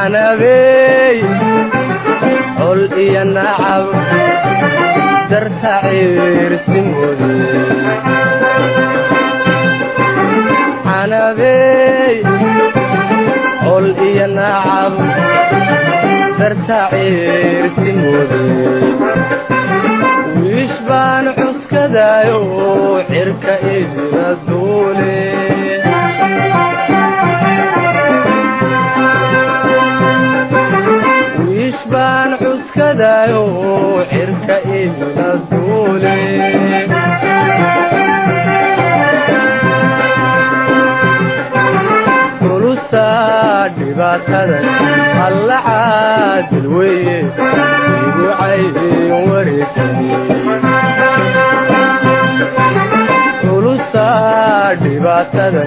Canabey, col iyo nacab darta ciirsi moode. Canabey, col iyo nacab darta ciirsi moode. Wiish baan cuskadaayo, cirka ila duule. Wiish baan cuskadaayo, cirka ila duule. Kulusaa dhibaatada, Alla caadil weye, igu cayn wareegsane. Kulusaa dhibaatada,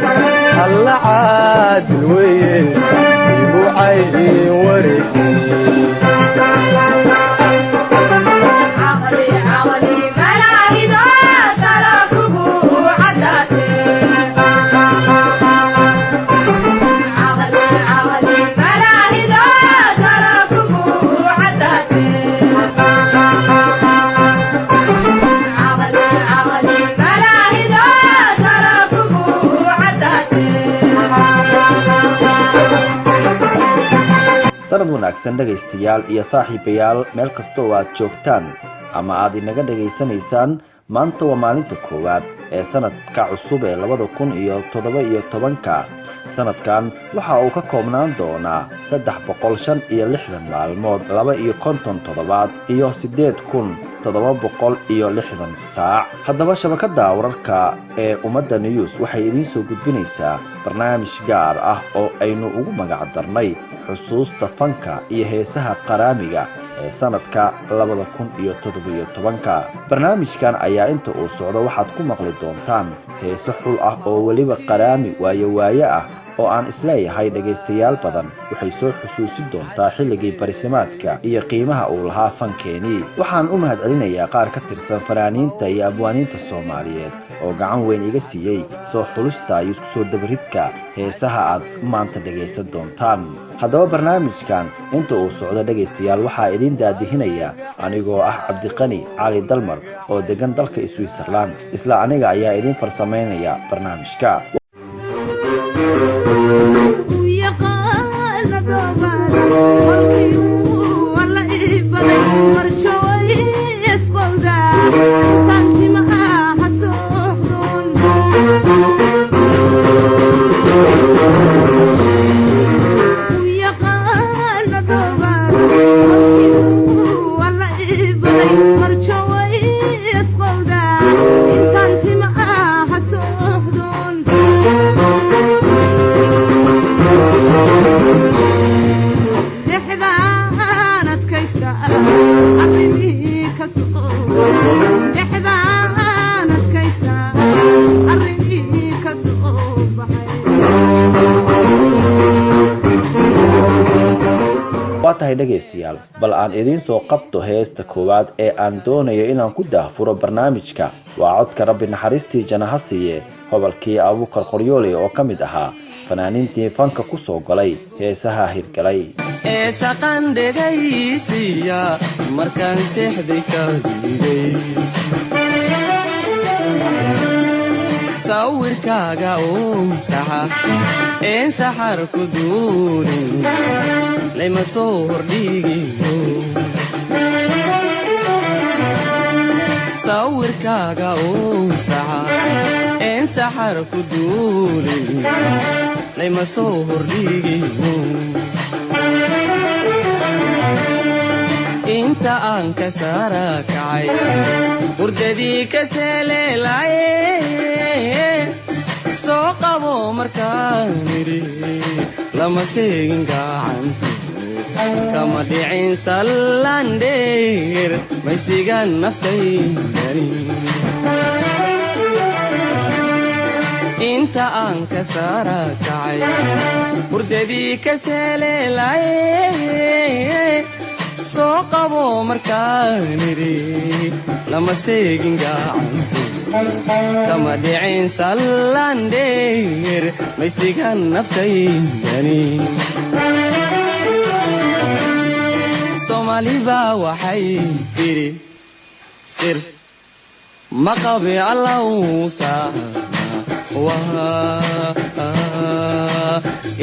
Alla caadil weye, igu cayn wareegsane. Sanad wanaagsan, dhegaystayaal iyo saaxiibayaal, meel kasta oo aad joogtaan ama aad inaga dhegaysanaysaan. Maanta waa maalinta koowaad ee sanadka cusub ee 2017-ka. Sanadkan waxa uu ka koobnaan doonaa 365 maalmood, 52 toddobaad iyo 8760 saac. Haddaba, shabakadda wararka ee Ummadda News waxay idiin soo gudbinaysaa barnaamij gaar ah oo aynu ugu magac darnay Xusuusta Fanka iyo Heesaha Qaraamiga ee sanadka 2017-ka. Barnaamijkan ayaa inta uu socdo waxaad ku maqli doontaan heese xul ah oo weliba qaraami waayo waaye ah, oo aan isleeyahay dhegaystayaal badan waxay soo xusuusin doontaa xilligii barisimaadka iyo qiimaha uu lahaa fankeenii. Waxaan u mahadcelinayaa qaar ka tirsan fanaaniinta iyo abwaaniinta Soomaaliyeed oo gacan weyn iga siiyey soo xulista iyo isku soo dabaridka heesaha aad maanta dhegaysan doontaan. Haddaba, barnaamijkan inta uu socdo, dhegaystayaal, waxaa idiin daadihinaya anigoo ah Cabdiqani Cali Dalmar oo degan dalka Switzerland. Isla aniga ayaa idiin farsamaynaya barnaamijka. Waa tahay, dhegaystayaal, bal aan idiin soo qabto heesta koowaad ee aan doonayo inaan ku daahfuro barnaamijka. Waa codka Rabbi naxariistii janaha siiye, hobolkii Abuukar Qoryooley, oo ka mid ahaa fanaaniintii fanka ku soo galay heesaha hirgalay. Eesaqan dhegaysiya markaan seexday ka diiday sawirkaaga uu saxa een saxar ku duulin layma soo hordhigiyo. Sawirkaaga uu saxa een saxar ku duulin layma soo hordhigiyo. Inta aan ka saara kacay hurdadii ka seleelaye, soo qabo markaan idhi, lama seegin gacantu, kama dhicin sallandheer, maysigan naftaydani. Inta aan ka saara kacay hurdadii ka seleelaye, soo qabo markaan idhi, lama seegin gacantu, kama dhicin sallandheer, maysigan naftaydani. Soomaaliba waxay tiri sir ma qabi allawsa waa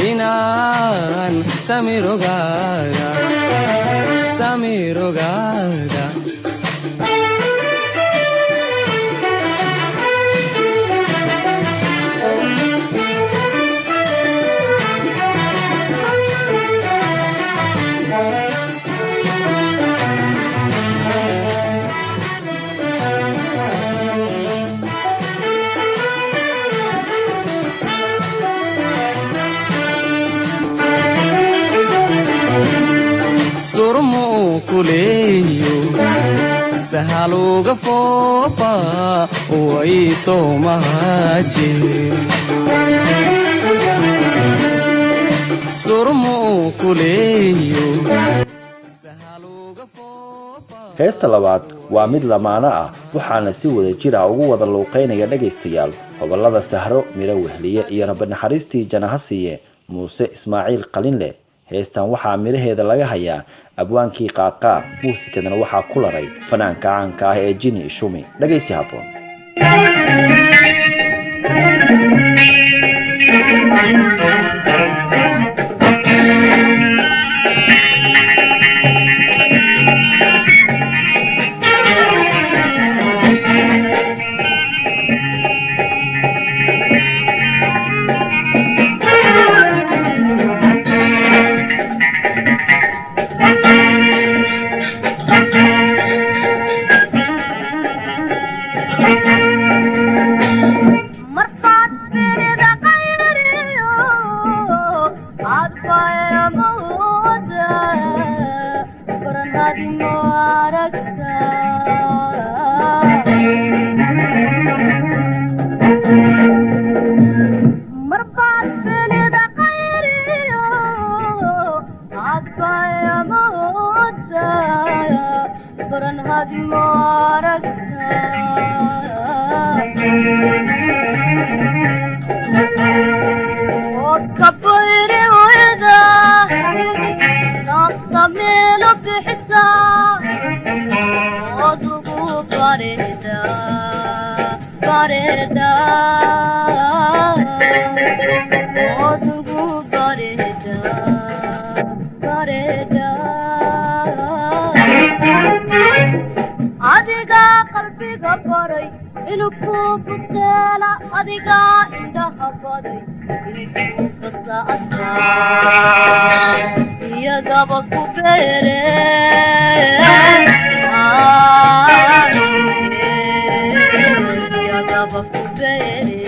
inaan samirogaada samirogaada. Surmuu kuleeyo sahaluga foofa way soomahaje surmuu kuleeyo. Heesta labaad waa mid lamaano ah, waxaana si wada jir ah ugu wada luuqaynaya, dhegaystayaal, hobolada Sahro Miro Wehliye iyo Rabbi naxariistii janaha siiye Muuse Ismaaciil Qalinleh. Heestan waxaa midhaheeda laga hayaa abwaankii Qaaqaa, muusikadana waxaa ku laray fanaanka caanka ah ee Jini Ishumi. Dhegaysi habboon. Markaad filida qayriyo aad fayamooda baranadimo aragta. Markaad filida qayriyo aad fayamooda baranadimo aragta. Kabayri wada nafta meelo bixisa ood ugu bareda bareda ood ugu bareda bareda. Adiga qalbiga baray inuu ku buseela, adiga indhaha baday inay ku basaasaan iyagaba ku beere iyagaba ku beere.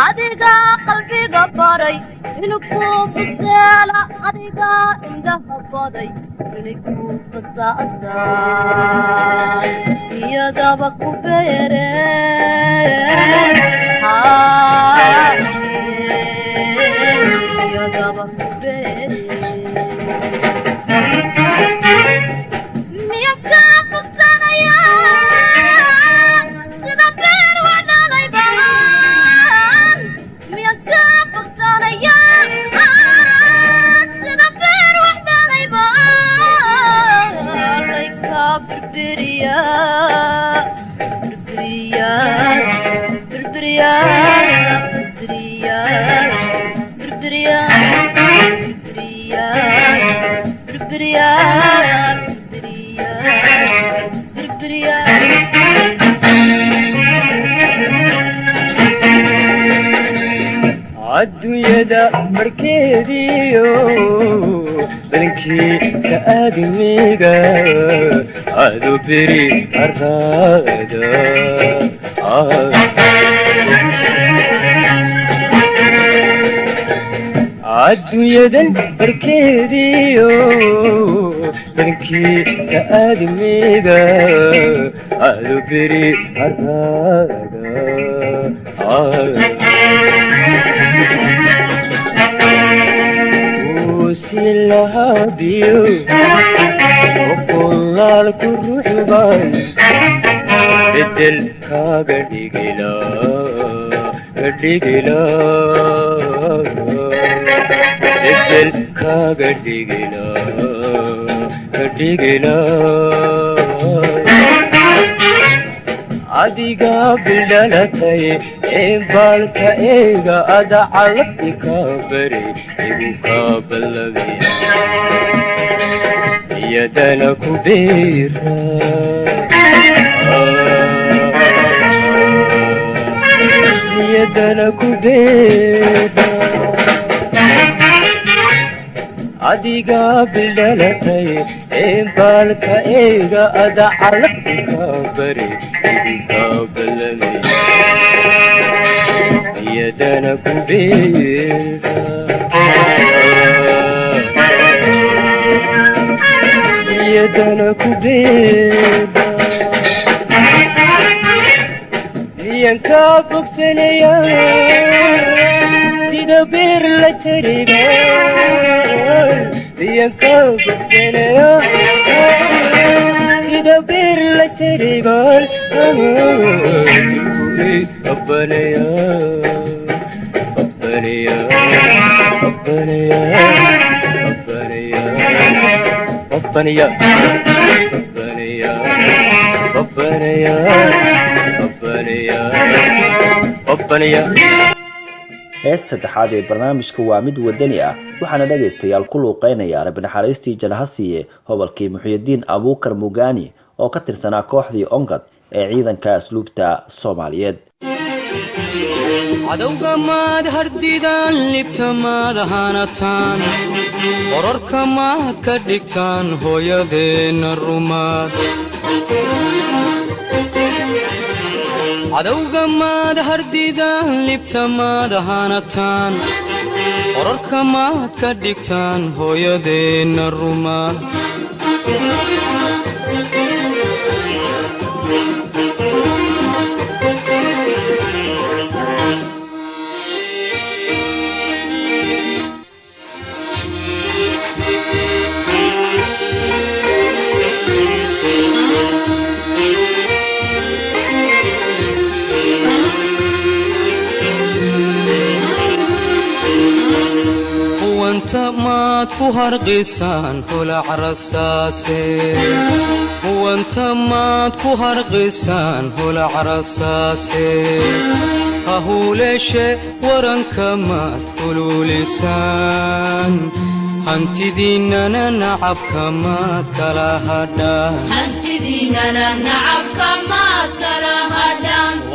Adiga qalbiga baray inuu ku buseela, adiga indhaha baday inay ku basaasaan iyagaba ku beere iyagaba ku beere. Miya kaa bogsanaya sida beer wax dhalay baan? Miya kaa bogsanaya sida beer wax dhalay baan? Layka birbiriya birbiriya birbiriya birbiriya birbiriya birbiriya birbiriya birbiriya birbiriya. Adduunyada markeediyo badankiisa aadmiga adu beri araada. Adduunyadan barkeediyo badankiisa aadmiga adu beri araada. Usilahabiyo boqolaalku ruuxbaan bedel kaaga dhigila ka dhigila. Bedel kaaga dhigila ka dhigila. Adiga bildhalatay ee baalka eega ada calabti kaa bari igu kaa ballabiya iyadana ku beera iyadana ku beera. Adiga bildhalatay ee baalka eega ada calabti kaa bari igu kaa ballabiya iyadana ku beera iyadana ku beera. Miyan kaa bogsanaya sida beer la jariga? Miyan kaa bogsanaya sida beer la jarigan? Qabbanaya qabbanaya qabbanaya qabbanaya qabbanaya qabbanaya qabbanaya qabbanaya qabbanaya. Hees saddexaad ee barnaamijka waa mid wadani ah, waxaana dhegaystayaal ku luuqeynaya Rabbi naxariistii janaha siiye hobolkii Muxyidiin Abuukar Mugani oo ka tirsanaa kooxdii Ongad ee ciidanka asluubta Soomaaliyeed. Cadowga maad hardidaan, libta maad hanataan, qorarka maad ka dhigtaan hooyadeenna rumaad. Cadowga maad hardidaan, libta maad hanataan, qorarka maad ka dhigtaan hooyadeenna rumaad. Huwanta maad ku harqisaan holac rasaase? Huwanta maad ku harqisaan holac rasaase? Hahuuleeshe waranka maad huluulisaan, hantidiinnana nacabka maad kala hadhaan.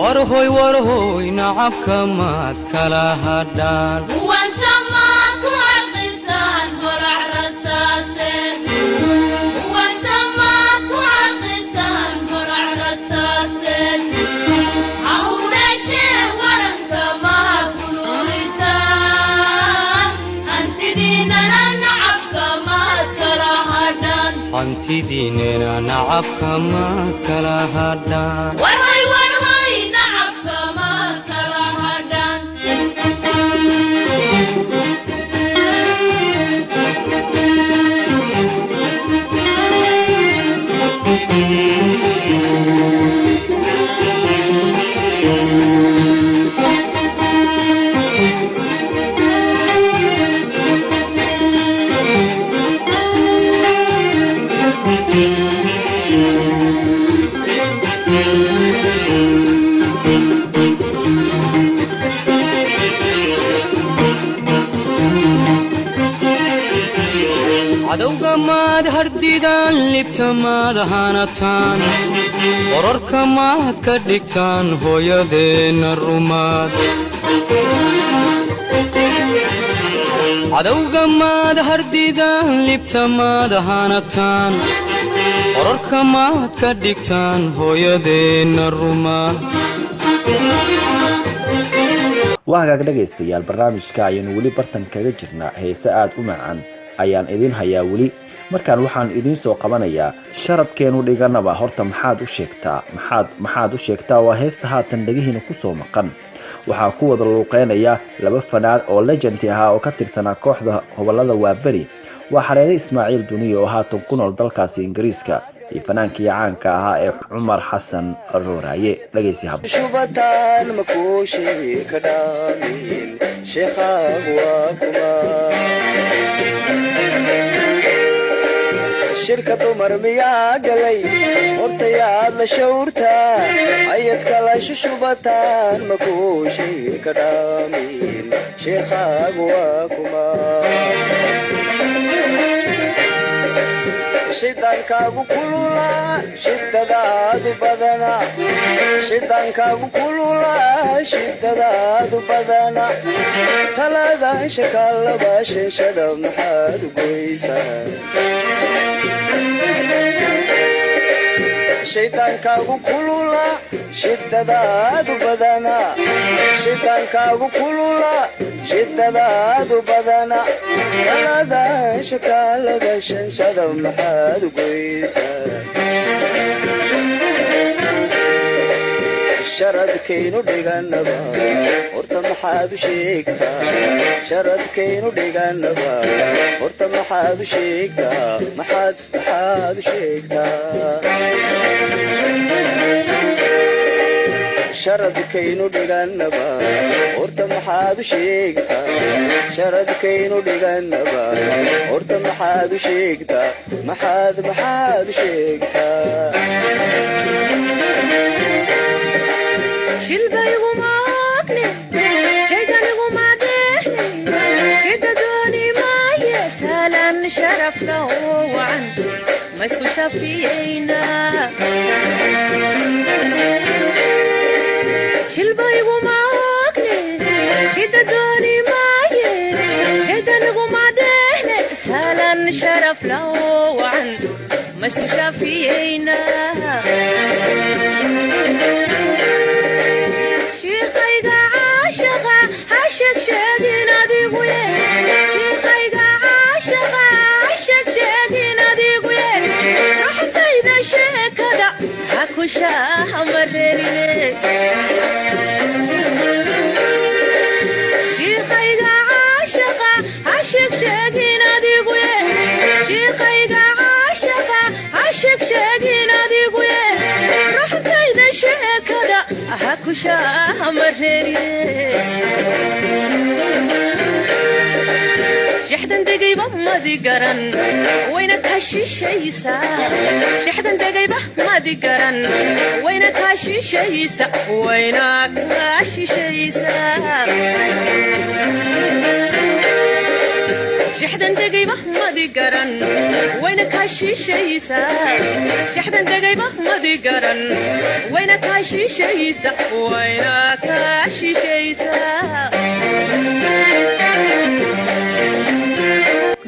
Warhoy warhoy, nacabka maad kala hadhaan. Hantidiinena nacabka maad kala hadhaan. Cadowga maad hardidaan, libta maad hanataan, qorarka maad ka dhigtaan hooyadeenna rumaad. Cadowga maad hardidaan, libta maad hanataan, qorarka maad ka dhigtaan hooyadeenna rumaad. Waa hagaag dhegaystayaal, barnaamijka ayaynu weli bartan kaga jirnaa. Heese aada u macan ayaan idiin hayaa weli. Markaan waxaan idiin soo qabanayaa sharadkeenu dhiganaba horta maxaad u sheegtaa, maxaad maxaad u sheegtaa. Waa heesta haatan dhegihiina kusoo maqan. Waxaa ku wada luuqeynaya laba fanaan oo legend ahaa oo ka tirsanaa kooxda Hobolada Waaberi. Waa Xareede Ismaaciil Duniya oo haatan ku nool dalkaasi Ingiriiska iyo fanaankii caanka ahaa ee Cumar Xasan Rooraaye. Dhegaysi hab. Shubataan makuushii ka dhaamin, sheekhaagu waa kuma? Shirka dumar miyaa galay? Hortayaad la shawrtaa, ayad kala shushubataan, makuu shayka dhaamin? Sheekhaagu waa kuma? Shidaankaagu kululaa, shidadaadu badana. Shidaankaagu kululaa, shidadaadu badana. Taladan shakaalaba shanshada maxaad u goysaa? Shayddaankaagu kulula, shidadaadu badana. Shayddaankaagu kulula, shidadaadu badana. Taladan shakaalaba shanshada maxaad u goysaa? Sharadkaynu dhiganaba horta maxaad u sheegtaa? Sharadkaynu dhiganaba horta maxaad u sheegtaa? Maxaad u sheegtaa? Sharadkaynu dhiganaba horta maxaad u sheegtaa? Sharadkaynu dhiganaba horta maxaad u sheegtaa? Maxaad u sheegtaa? Maisku shafiyeyna shilbayguma ogne, shida dooni maaye, shaydaniguma dhehne, saalan sharaf lawacan maisku shafiyeyna. Shiiqayga caashaqa ha sheeg sheegin adigu ye, shiiqayga caashaqa ha sheeg sheegin adigu ye, ruxtayda sheekada ha ku shaahamarerine. Shiiqayga caashaqa ha sheeg sheegin adigu ye, shiiqayga caashaqa ha sheeg sheegin adigu ye, ruxtayda sheekada ha ku shaahamarerine. Shexdan degayba madi garan, wayna kaa shishaysaa. Shexdan degayba madi garan, wayna kaa shishaysa, wayna kaa shishaysaa. Shexdan degayba madi garan, wayna kaa shishaysaa. Shexdan degayba madi garan, wayna kaa shishaysa, wayna kaa shishaysaa.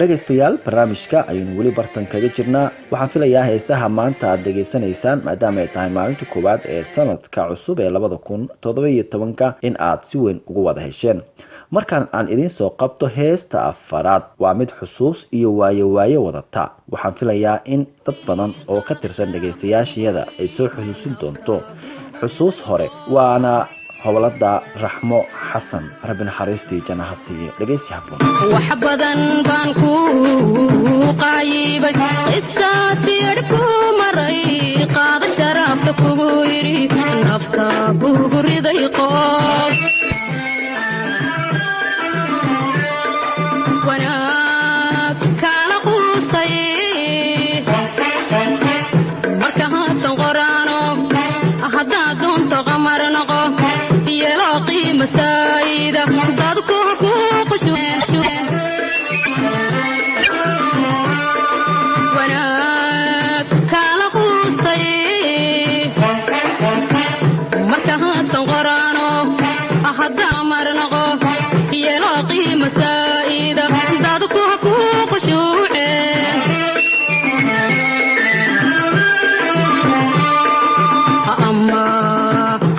Dhegaystayaal, barnaamijka ayaynu weli bartan kaga jirnaa. Waxaan filayaa heesaha maanta aad dhegaysanaysaan, maadaama ay tahay maalinta koowaad ee sanadka cusub ee 2017-ka, in aad si weyn ugu wada hesheen. Markaan aan idiin soo qabto heesta afaraad, waa mid xusuus iyo waayo waayo wadata. Waxaan filayaa in dad badan oo ka tirsan dhegaystayaashayada ay soo xusuusin doonto xusuus hore, waana hobolada Raxmo Xasan. Rabbi naxariistii jannaha siiye. Dhegaysi habboon. Wax badan baan ku qaayibay, qisaasiyadh ku maray, qaada sharaafta kugu yidhi, nafta kugu riday qoob wanaag kala quustay. Marka haatan qoraano, haddaad doonto qamar noqo, yeelo qiima saayida, dadku ha ku qusheen. Wanaag kala quustay. Marka haatan qoraano, haddaa mar noqo, yeelo qiima saa'ida, dadku ha ku qushuuceen. Ama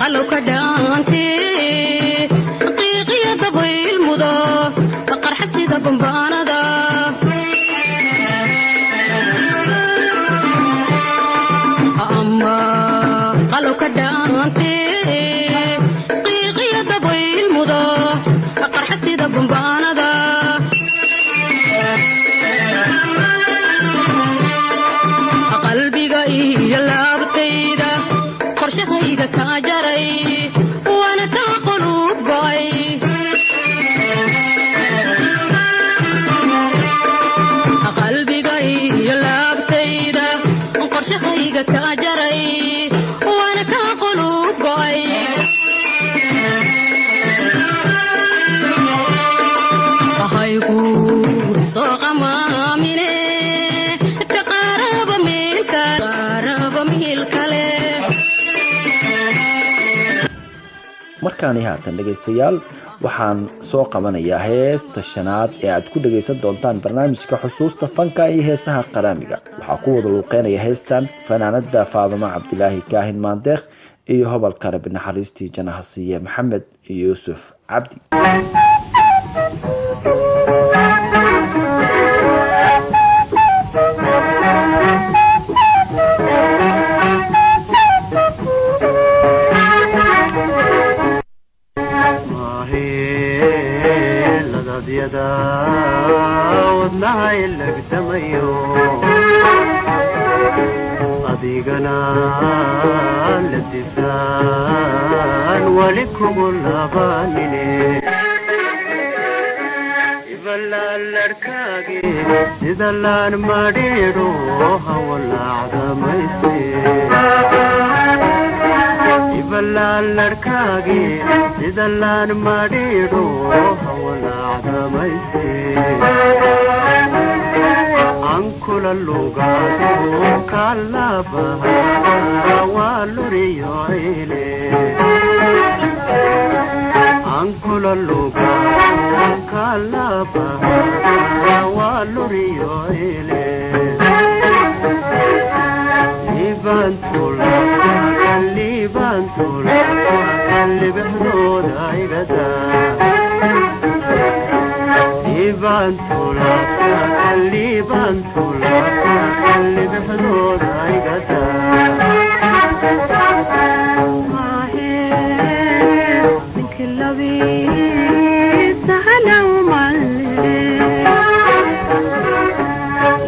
qalowka dhaante qiiqiyo. Markaani haatan, dhegaystayaal, waxaan soo qabanayaa heesta shanaad ee aad ku dhegaysan doontaan barnaamijka Xusuusta Fanka iyo Heesaha Qaraamiga. Waxaa ku wada luuqeynaya heestan fanaanada Faadumo Cabdilaahi Kaahin Maandeekh iyo hobolka Rabbi naxariistii janaha siiye Maxamed Yuusuf Cabdi. Ladadyada wadnahay lagdamayo, adigana la disaan wali kugu laabanine. Ibalaalarkaage sida laan madhiidho hawalaacdamayse. Ibalaalarkaage sida laan madhiidho hawalaacdamayse. Ankula lugaado kalabaha waa luriyo ile. Ankula lugaado kalabaha waa luriyo ile. Liibantula liibantula libixdooda igada. Liibantula liibantula libixdooda igada.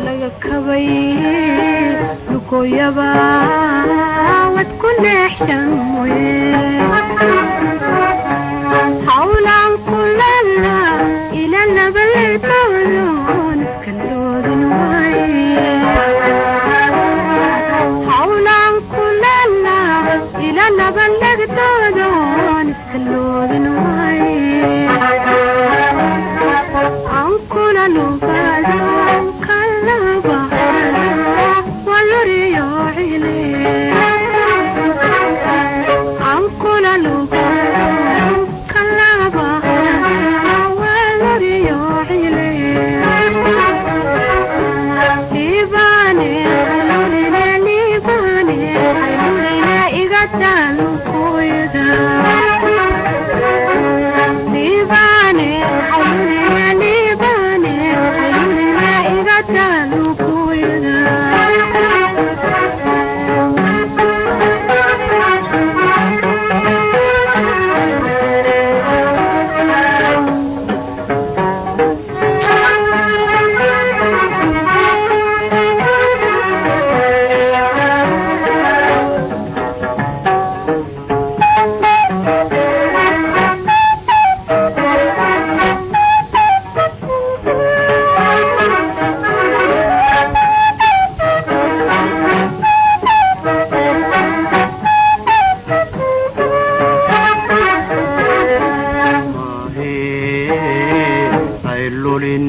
Laga kabay lukoyaba wad ku leexshan hawlaan kulala ila nabaltoon iska loodin waaye. Hawlaan kulala ila nabalagtoodoon iska loodin waaye. Ankula lugaado kalaba waluriyo cile. Ankula lugaado kalaba waluriyo cile. Liibane lulina liibane lulina igatalukoyada. Liibane lulina liibane lulina igatalukoyada. Haylulin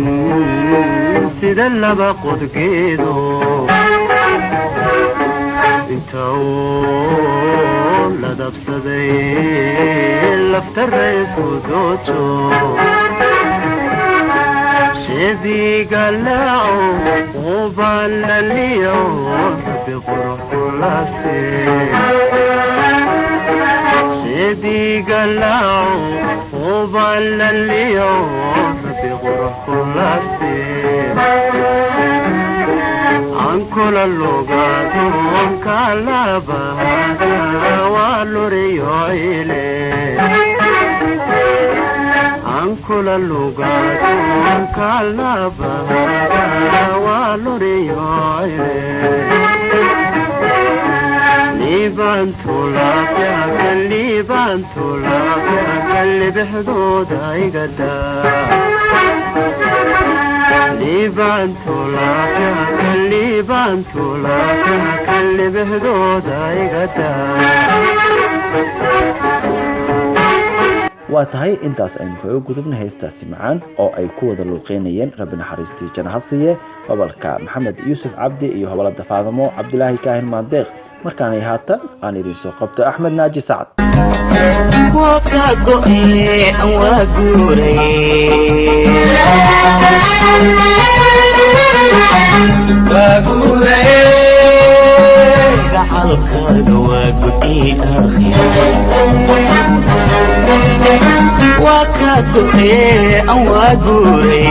sida laba qodgeedo inta uu la dabsaday lafta raysu doojo. Sheedigalaaco ubalaliyo rabbi qurux kulase. Sheedigalaaco ubalaliyo rabbi qurux kulase. Ankula lugaadon kalabahada waa luriyo ile. Ankula lugaadon kalabahada waa luriyo ile. Liibantulaafyaka liibantulaafyaka libixdooda igada. Liibantulaafyaka liibantulaafyaka libixdooda igada. Waa tahay, intaas aynu kaga gudubna heestaasi macaan oo ay ku wada luuqeynayeen, Rabbi naxariistii jana ha siiye, hobalka Maxamed Yuusuf Cabdi iyo hobalada Faadamo Cabdilaahi Kaahin Maandeeq. Markaanay haatan aan idiin soo qabto Axmed Naaji Sacad. Waa kaa go'e, aan waa guuray, gacalkaaga waa gudii aakhir. Waa kaa go'e, aan waa guuray,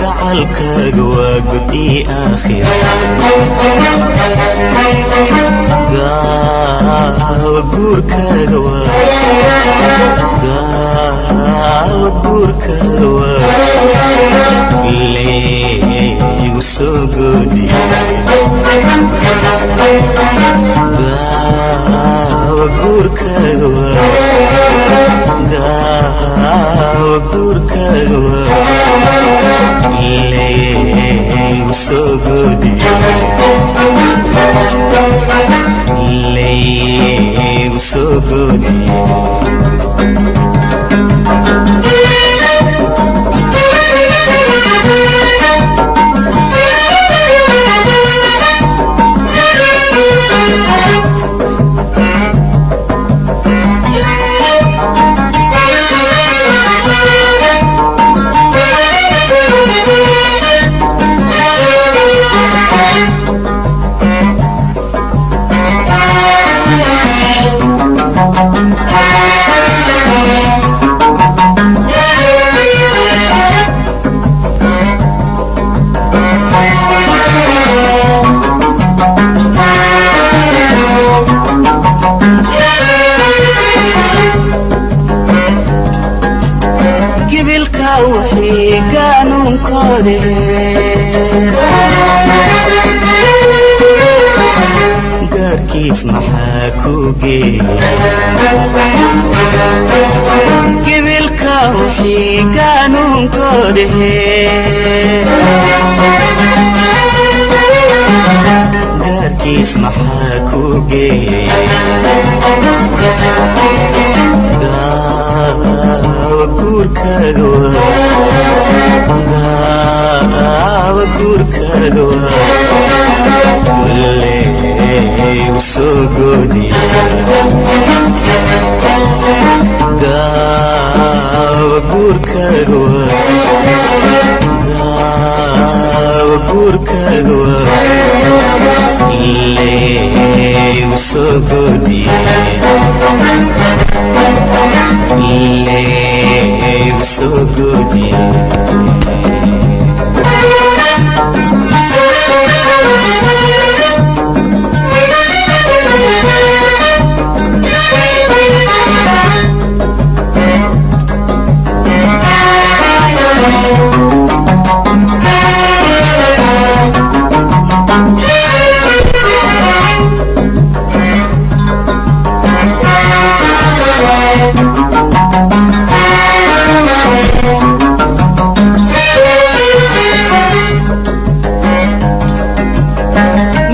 gacalkaaga waa gudii aakhir. Gaawa guurkaaga waa, gaawa guurkaaga waa leegu soo goodi. Gaawa guurkaaga waa, gaawa guurkaaga waa leegu soo goodi, leegu soo goodi. Gibilka wixii gaanuunkoode gaarkiis maxaa ku geeyey? Gibilka wixii gaanuunkoode gaarkiis maxaa ku geeyey? Gaawa guurkaaga waa, gaawa guurkaaga waa leegu soo goodi. Gaawa guurkaaga waa, gaawa guurkaaga waa leegu soo goodi, leegu soo goodi.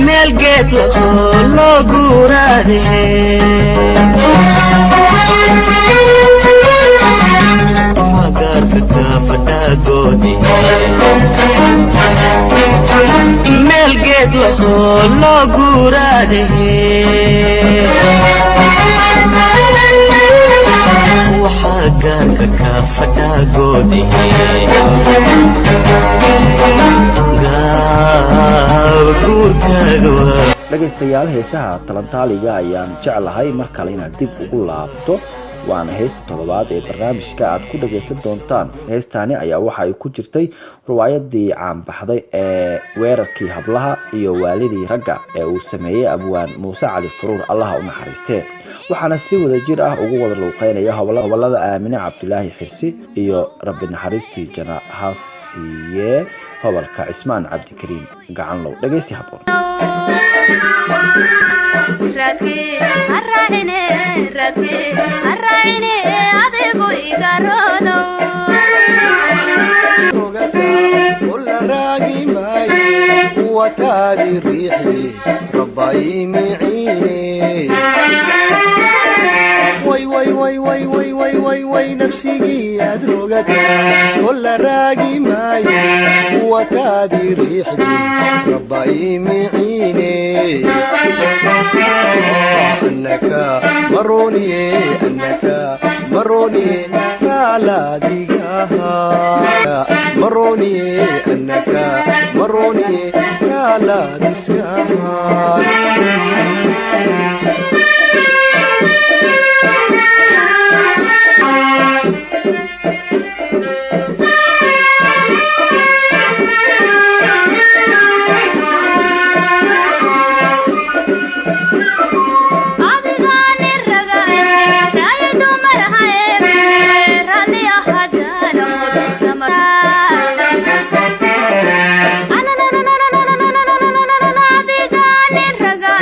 Meel geed lahoo loo guuraade magaarka kaafadhaagoode, meel geed lahoo loo guuraade waxaa gaarka kaafadhaagoode. Gaawa guurkaaga waa. Dhegaystayaal, heesaha talantaaliga ayaan jeclahay mar kale inaad dib ugu laabto, waana heesta toddobaad ee barnaamijka aad ku dhagaysan doontaan. Heestaani ayaa waxa ay ku jirtay riwaayadii caanbaxday ee Weerarkii Hablaha iyo Waalidii Ragga ee uu sameeyey abwaan Muuse Cali Furuur, Allaha u naxariistee. Waxaana si wada jir ah ugu wada luuqeynaya hobolada Aamine Cabdulaahi Xirsi iyo, Rabbi naxariistii jana ha siiye, hobolka Cismaan Cabdikariim Gacanlow. Dhegaysi haboon. Raadkii ha raacine, raadkii ha raacine, adigu igaronow. Kula raagi maayo. Wataadi riixdi rabba miciine. Way way way way way way way way, nafsigii aad rogataa kolla raagi maayo. Wataadi riixdi rabba miciine. Annaka marooniye, annaka marooniye, raalaadigaha marooniye, annaka marooniye, raalaadiskaha. Adigaani raga raaya dumar ha eegine, raalli ahadaana. Adigaani raga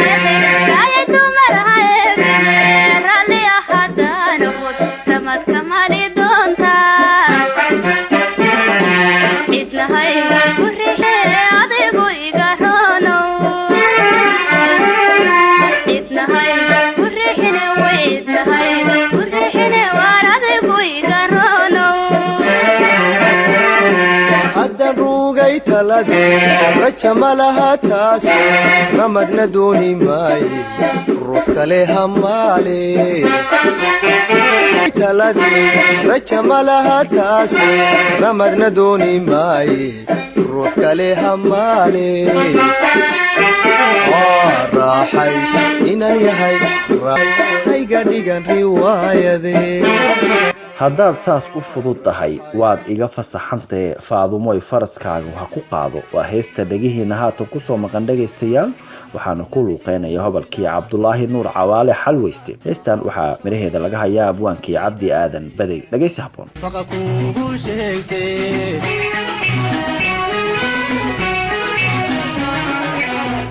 raaya dumar ha eegine, raalli ahadaana ramadka mali doonta cidnahay ku rixe, adigu iga roonow. Cidnahay ku riixine, way cidnahay ku riixine, waar adigu iga roonow. Haddan ruugay talade, raja ma laha taase, ramadna dooni maaye, ruux kale hamaale. Talade raja ma laha taase, ramadna dooni maaye, ruux kale hamaale. Raaxays inan yahay hayga dhigan riwaayade. Haddaad saas u fudud tahay waad iga fasaxantahe, Faadumoy, faraskaagu ha ku qaado. Waa heesta dhegihiina haatan kusoo maqan, dhegaystayaal. Waxaana ku luuqeynaya hobalkii Cabdulaahi Nuur Cawaale Xalweyste. Heestan waxaa midhaheeda laga hayaa abwaankii Cabdi Aadan Badey. Dhegaysi habboon. Faqa kuugu sheegtee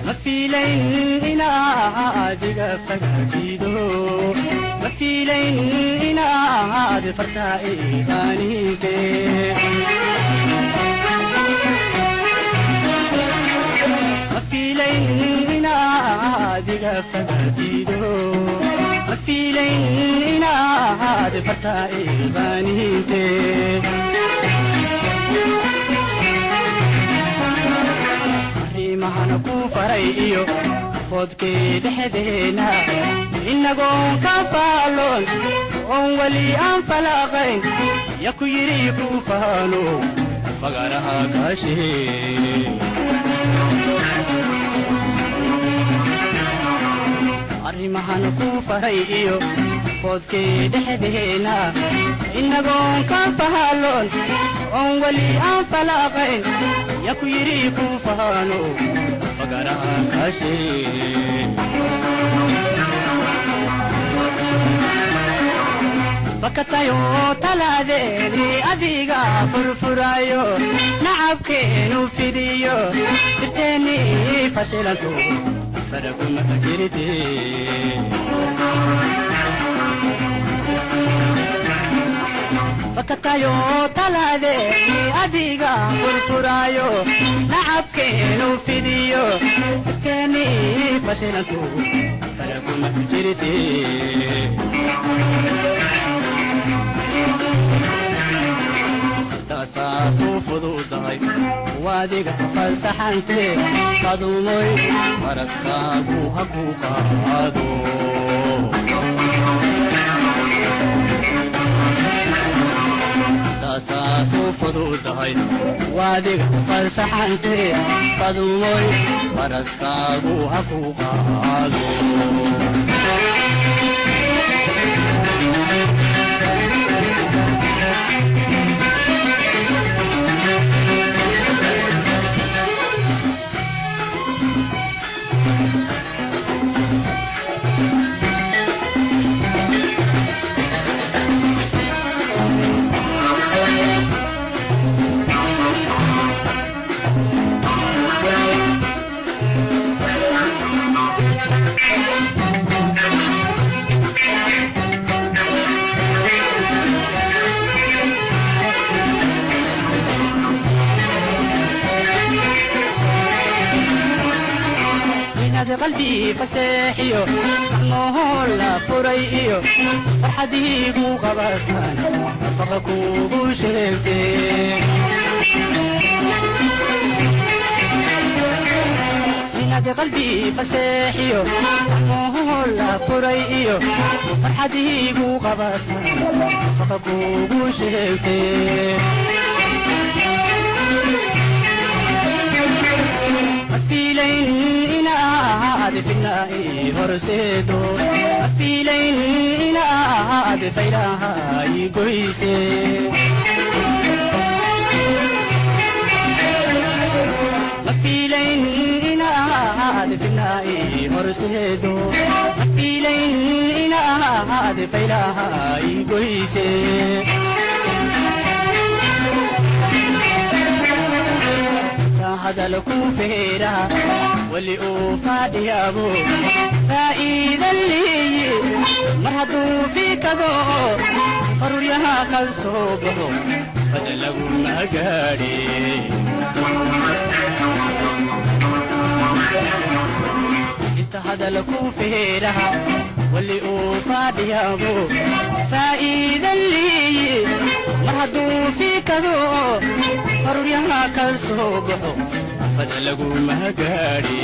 ma fiilayn inaad iga fagaatido, ma fiilayn inaad fartaa iqaaniinte. Ma fiilayn inaad iga fagaatido, ma fiilayn inaad fartaa iqaaniinte. Arrimahana ku faray iyo foodkee dhexdeena, inagoon ka faaloon oon weli aan falaaqayn, ya ku yidhi ku faano fagaraha kaashee. Arrimahan ku faray iyo foodkee dhexdeena, inagoon ka faaloon oon weli aan falaaqayn, ya ku yidhi ku faano fagaraha kaashee. Fakatayo talaadeeni adiga furfurayo, nacabkeenu fidiyo, sirteeni fashilanto faraguma jirite. Fakatayo talaadeeni adiga furfurayo, nacabkeenu fidiyo, sirteeni fashilanto faraguma jirite. Taasaasu fududahay waadiga fasaxante, qadumoy, faraskaagu ha ku qaado. Taasaasu fududahay waadiga fasaxante, qadumoy, faraskaagu ha ku qaado. Inaad qalbi faseexiyo gacmoho la furay iyo farxadiigu qabataan nafaqa kuugu sheegtee. Inaad qalbi faseexiyo gacmoho la furay iyo farxadiigu qabataan nafaqa kuugu sheegtee. Mafiilayn inaad fidna ii horseedo, mafiilayn inaad faylaha ii goyse. Mafiilayn inaad fidna ii horseedo, mafiilayn inaad faylaha ii goyse. Hadal ku feera weli uu fadhiyaabo faa'iida liyi, mar hadduu fiikado faruuryaha ka soo baxo fada laguma gaadhe. Inta hadal ku feeraha weli uu fadhiyaabo faa'iida liyi, mar hadduu fiikado faruuryaha ka soo baxo fada laguma gaadhe.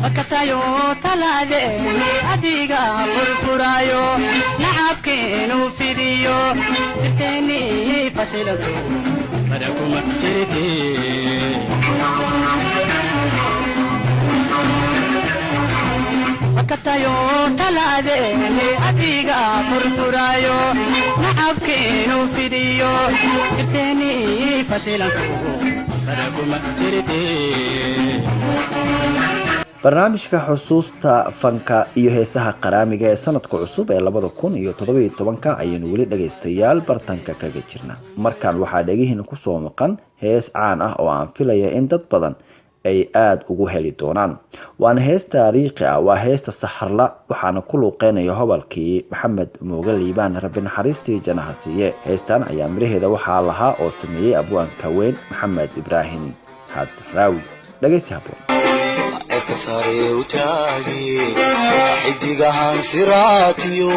Fakatayo talaadeen adiga furfuraayo nacabkeenu fidiyo sirteennii fashilanto fada kuma jirte. Fakatayo talaadeen adiga furfuraayo nacabkeenu fidiyo sirteennii fashilanto fada kuma jirte. Barnaamijka xusuusta fanka iyo heesaha qaraamiga ee sanadka cusub ee 2017-ka ayaynu weli, dhagaystayaal, bartanka kaga jirna. Markan waxaa dhegihiina kusoo maqan hees caan ah oo aan filaya in dad badan ay aada ugu heli doonaan, waana hees taariikhi ah. Waa heesta Saxarla, waxaana ku luuqeynaya hobalkii Maxamed Mooge Liibaan, Rabbi naxariistii janaha siiye. Heestan ayaa miraheeda waxaa lahaa oo sameeyey abwaanka weyn Maxamed Ibraahim Hadraawi. Dhegaysi haboon. Cirka sare u taagi, xidigahan siraatiyo,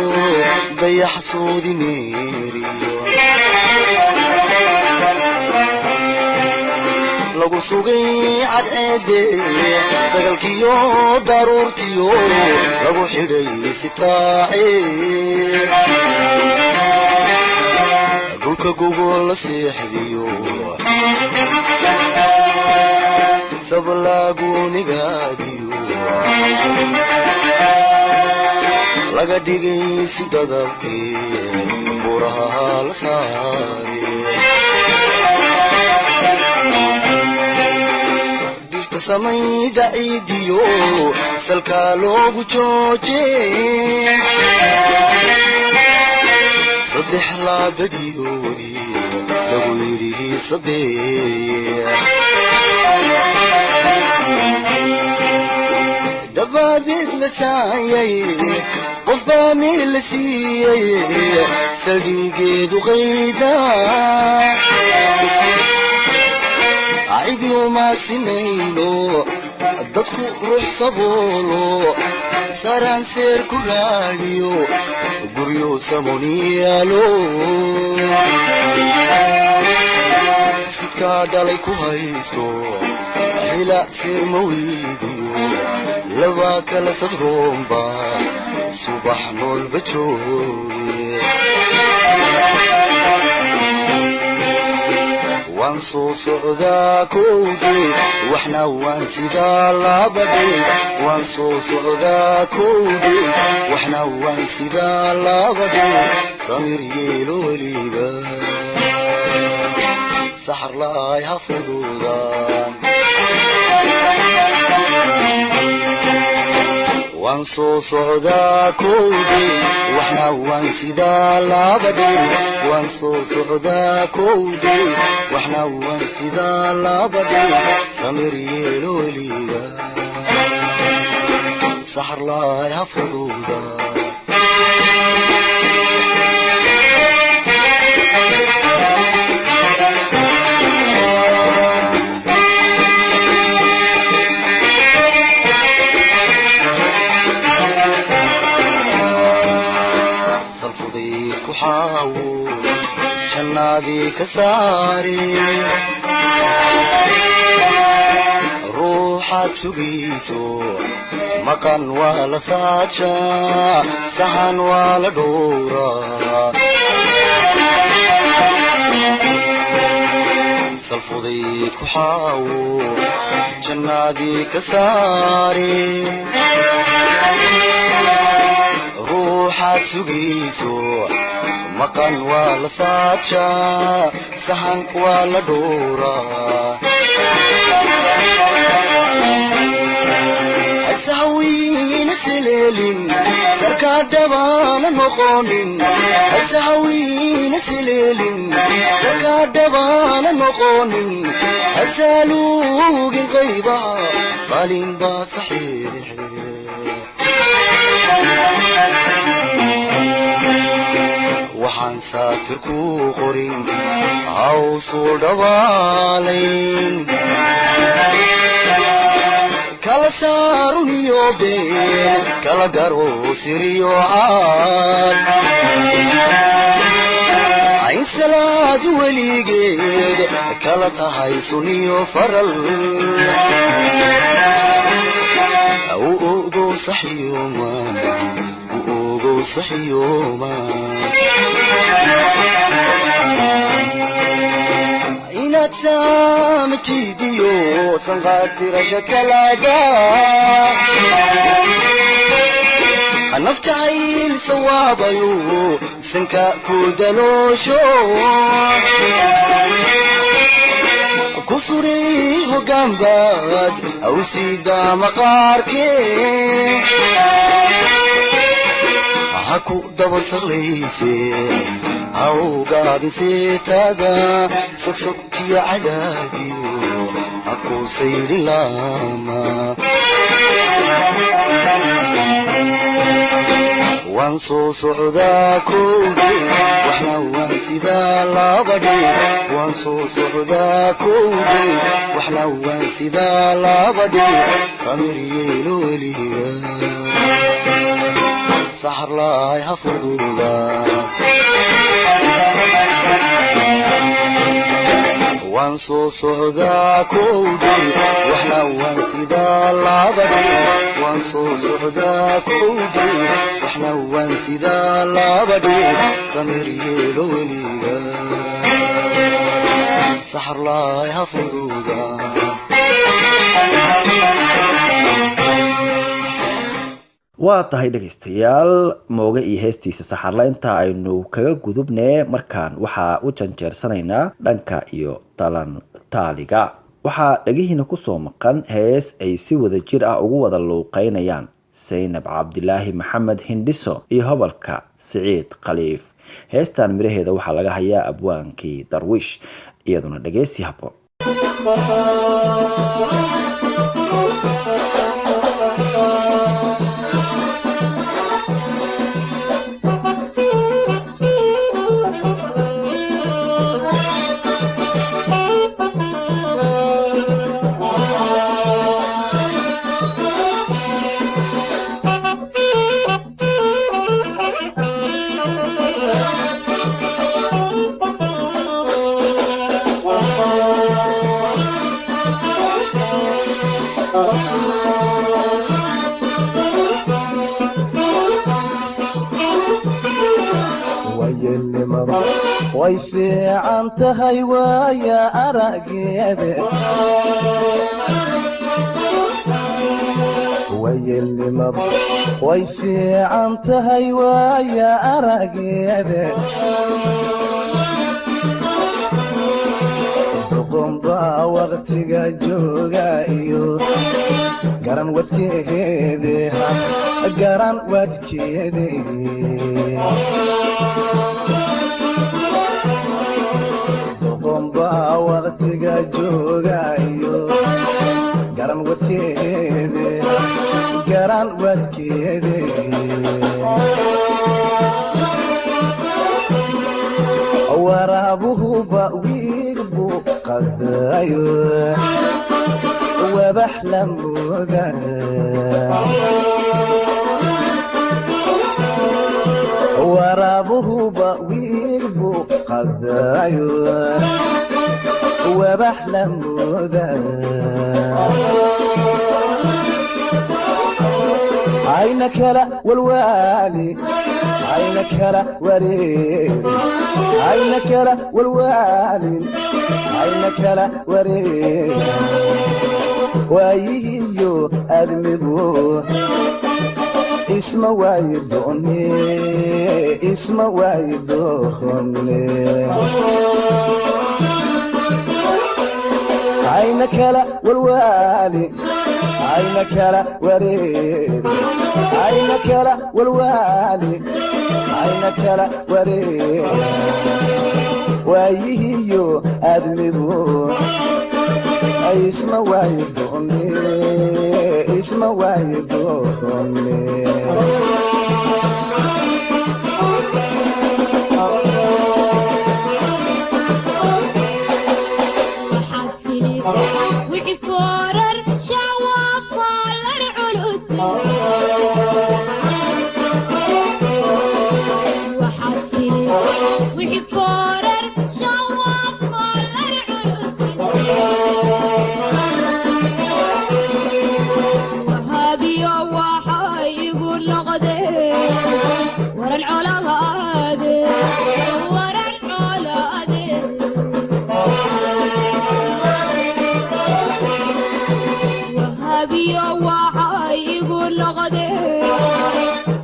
dayax soodi meeriyo, lagu sugay cadceede sagalkiyo daruurtiyo, lagu xidhay sitaace dhulka gogol la seexdiyo, sablaagunigaadiyo laga dhigay si dadabkii buraha la saare. Dhirta samayda ciidiyo salkaa loogu jooje, saddex laabadiyoodi lagu yidhi sabeeye, dabadeed la saayay qof baa meel la siiyey, saldhigeedu qayda cidi uma sinayno, dadku ruux saboolo saranseer ku raadiyo guryo samoniyaalo, sidkaa dhalay ku haysto xila seerma weydiyo, laba kala sadroomba subax noolba jooge. Waan soo socdaa kowdhe, waxna waan sidaa labadhe. Waan soo socdaa kowdhe, waxna waan sidaa labadhe. Samir yeelo weliga, saxarlaay ha fuduudaan. Waan soo socdaa kowdhe, waxna waan sidaa labadhe. Waan soo socdaa kowdhe, waxna waan sidaa labadhe. Samir yeelo weliga, saxarlaay ha fuduudaan. Ka saari ruuxaad sugayso maqan waa la saajaa, sahan waa la dhowraa, salfudayd ku xaawo jannaadii ka saari. Ruuxaad sugayso maqan waa la saajaa, sahan waa la dhowraa. Hasahawiina sileelin, sarkaa dhabaana noqonin. Hasahawiina sileelin, sarkaa dhabaana noqonin. Hasaaluugin qaybaha qalin baa saxiixe. Waxaan saatir ku qorin hawsuu dhabaalayn, kala saaruniyo been, kala garo siriyo caad. Ayn salaadu weligeed kala tahay suniyo faral. U ogow saxiyoma, u ogow saxiyoma. Inaad saamtiidiyo sanqaatirasha kalaga naftacayl sawaabayo sanka ku daloosho, ku suri hogaanbaad awsiida maqaarke, ha ku daba saqlayse, ha ugaabinseetaga sogsogtiyo cadaadiyo, ha ku saydhin laama. Waan soo socdaa kowdhe, waxna waan sidaa labadhe. Waan soo socdaa kowdhe, waxna waan sidaa labadhe. Samir yeelo weliga, saxarlaay ha fududa. Waan soo socdaa kowdhe, waxna waan sidaa labadhe. Waan soo socdaa kowdhe, waxna waan sidaa labadhe. Samir yeelo weliga, saxarlaay ha fududa. Waa tahay dhegaystayaal, Mooge iyo heestiisa Saxarla inta aynu kaga gudubnee, markaan waxaa u janjeersanaynaa dhanka iyo talan taaliga. Waxaa dhegihiina kusoo maqan hees ay si wada jir ah ugu wada luuqeynayaan Saynab Cabdilaahi Maxamed Hindhiso iyo hobalka Siciid Khaliif. Heestan miraheeda waxaa laga hayaa abwaankii Darwiish, iyaduna dhegeysi habboon. Wayeelnimadu way fiican tahay waaya arageede. Wayeelnimadu way fiican tahay waaya arageede. Doqonbaa waqtiga jooga iyo garan wadkeede, garan wadkeede. Doqonbaa waqtiga jooga iyo garan wadkeede, garan wadkeede. Waraabuhuba wiig buu qadayo wabax la mooda. Waraabuhuba wiig Dhig buu qadayo wabax la mooda. Ayna kala walwaali, ayna kala wareeri, ayna kala walwaalin, ayna kala wareeri. Waayihiyo admigu isma waayi doone, isma waayi doone. Ayna kala walwaali, ayna kala wareeri, ayna kala walwaali, ayna kala wareeri. Waayihiyo admigu isma waayi doone, isma waayi doone. Waxaad fili wixii foorar shawafaalar culus. Waxaad fili wixii foorar shawafaalar culus. Wahaabiyo waxay igu noqdeen waran colaade, waran colaade. Wahabiyo waxay igu noqdeen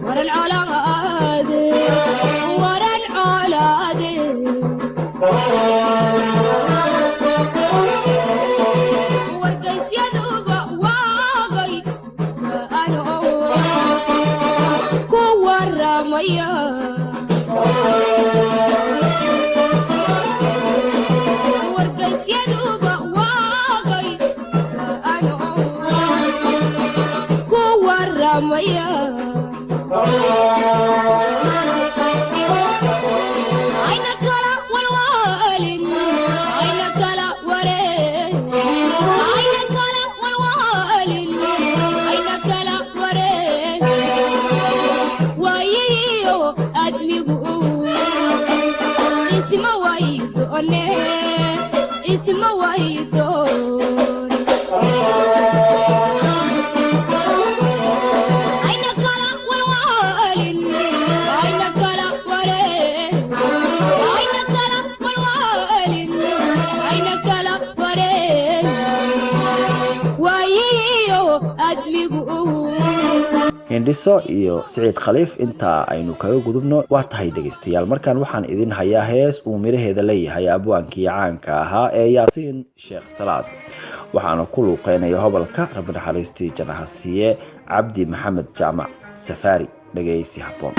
waran colaade, waran colaade. Wargaysyaduba waagay ano ku waramaya. Wargaysyaduba waagay ano ku waramaya. Ayna kala walwaalin, ayna kala wareen, ayna kala walwaalin, ayna kala wareen. Waayihiyo admigu isma waydoone, isma waydoon. Ayna kala walwaalin, ayna kala wareen, ayna kala walwaalin, ayna kala wareen. Waayihiyo admigu. Hindhiso iyo Siciid Khaliif intaa aynu kaga gudubno. Waa tahay dhegaystayaal, markaan waxaan idin hayaa hees uu miraheeda leeyahay abwaankii caanka ahaa ee Yaasiin Sheekh Salaad, waxaana ku luuqeynaya hobolka rabbi naxariistii jannaha siiye Cabdi Maxamed Jaamac Safaari. Dhegaysi habboon.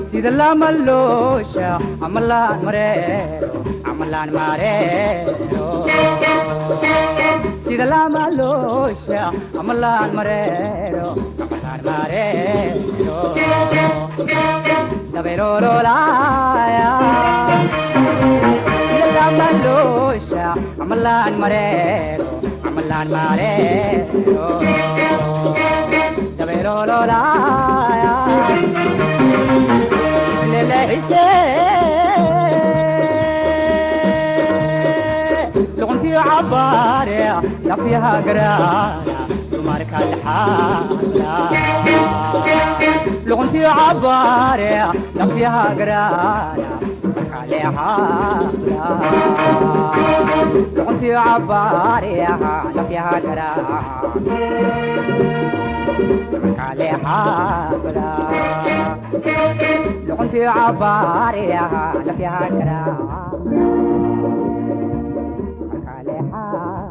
Sida lama loosha amalaan mareero, amalaan mareero. Sida lama loosha amalaan mareero, amalaan mareero. Dabeerololaya. Sida lama loosha amalaan mareero, amalaan mareero. Dabeerololaya. Luquntii cabaare lafyaha garaara dumarka dhaxaala. Luquntii cabaare lafyaha garaara dumarka leexaala. Luquntii cabaare lafyaha garaara dumarka leexaala. Luquntii cabaare lafyaha garaara dumarka leexaala.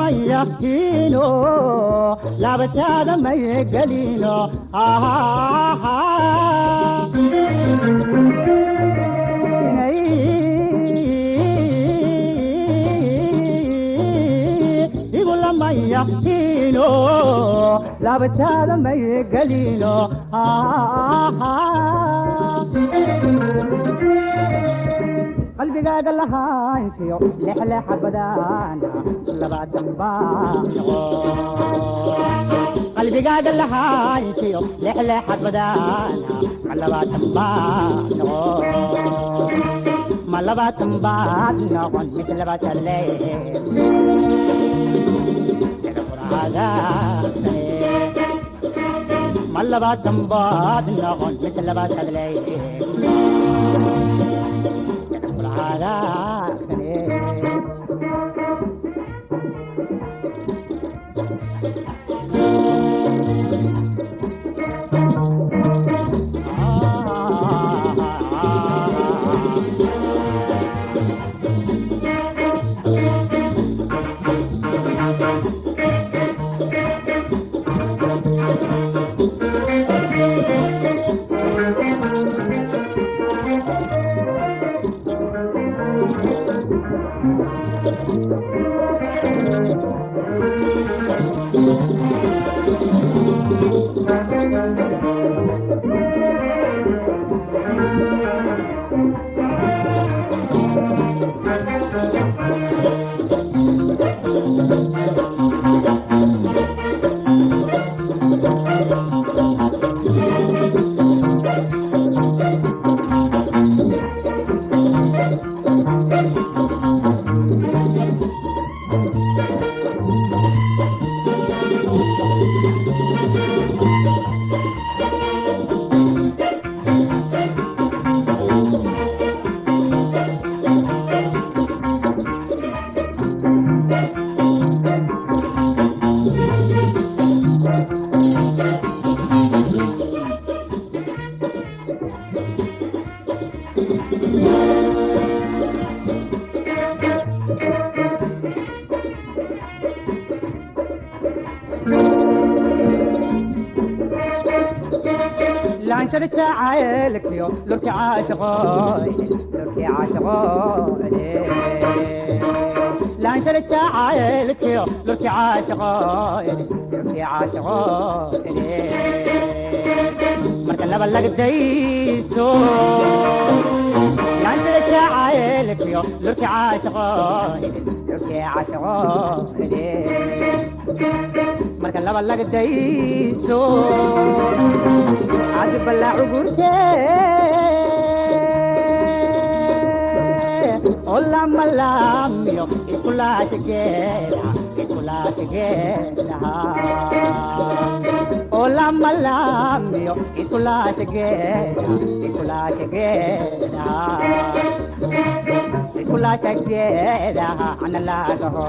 Igulamaya hino laabtaada mayegelino. Igulamaya hino laabtaada mayegelino. Qalbigaaga lahaantiyo lexlexa badaana 20 baa qalbigaaga lahaantiyo lexlexa badaana ma 20 baa noqon, ma 20 baad noqon mid labaatan lee ma 20 baad noqon mid 20 lee. Laanshada jacaylkiyo lurki caashaqooy, lurki caashaqooy, laanshada jacaylkiyo lurki caashaqooy, lurki caashaqooy. Marka laba lagdayso laanshada jacaylkiyo lurki caashaqooy, lurki caashaqooy, marka laba lagdayso adbala cugurte olamalamiyo ikulaashageeda, ikulaashageeda, olamalamiyo ikulaashageeda, ikulaashageeda, ikulaashageeda analagaho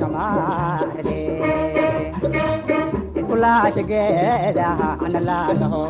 kamaade ikulaashageeda analagaho.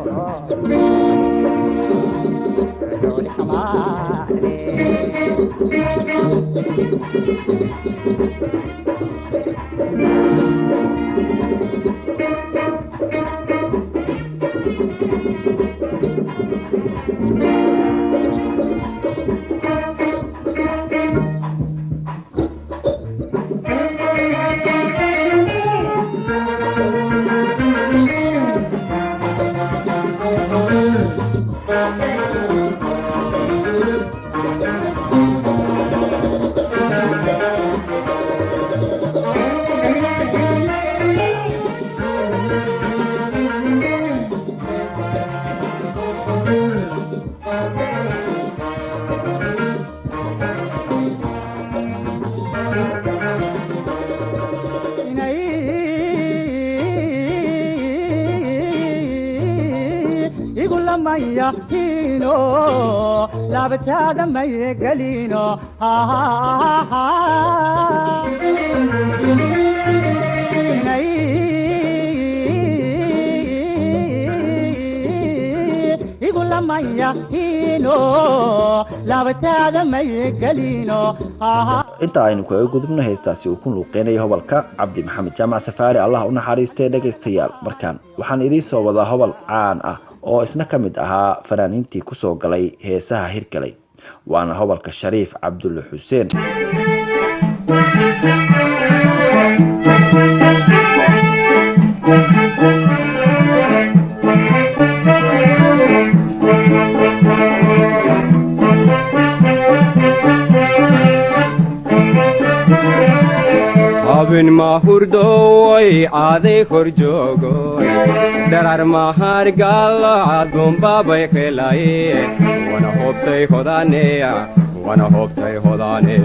Igulamaya hino laabtaada mayegelino. Igulamaya hino laabtaada mayegelino. Inta aynu kaga gudubno heestaasi uu ku luuqeynaya hobalka Cabdi Maxamed Jaamac Safaari, Allah u naxariistee. Dhegaystayaal, markaan waxaan idiin soo wadaa hobal caan ah oo isna ka mid ahaa fanaaniintii kusoo galay heesaha hirgalay, waana hobalka Shariif Cabdulle Xuseen. Habin mahurdoy aaday kor joogoy, dharar mahargal adumbabay helaye, wana hobtay hodaneya, wana hobtay hodane,